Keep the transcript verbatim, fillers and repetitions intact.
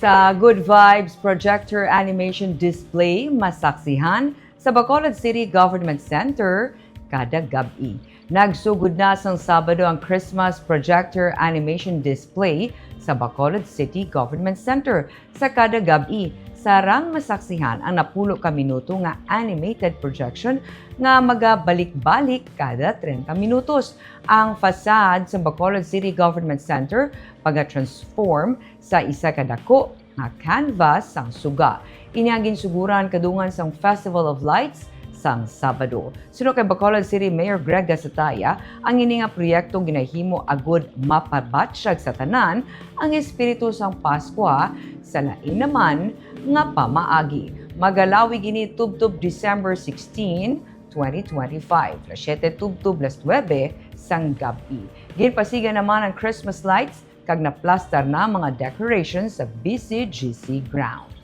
Sa Good Vibes Projector Animation Display masaksihan sa Bacolod City Government Center kada gab-i. Nagsugod na sang Sabado ang Christmas Projector Animation Display sa Bacolod City Government Center sa kada gab-i. Sarang masaksihan ang napulo ka minuto nga animated projection nga magabalik-balik kada treinta minutos. Ang facade sa Bacolod City Government Center pagatransform sa isa ka dako nga canvas sang suga. Ini ang ginsuguran kadungan sang Festival of Lights sang Sabado. Suno kay Bacolod City Mayor Greg Gasataya, ang ini nga proyekto ginahimo agud mapabatyag sa tanan ang espiritu sang Paskwa sa lain naman nga pamaagi. Magalawig ini tubtob December sixteen, twenty twenty-five, las siete tubtob las nuebe sang gab-i. Ginpasigan naman ang Christmas lights kag naplastar na mga decorations sa B C G C grounds.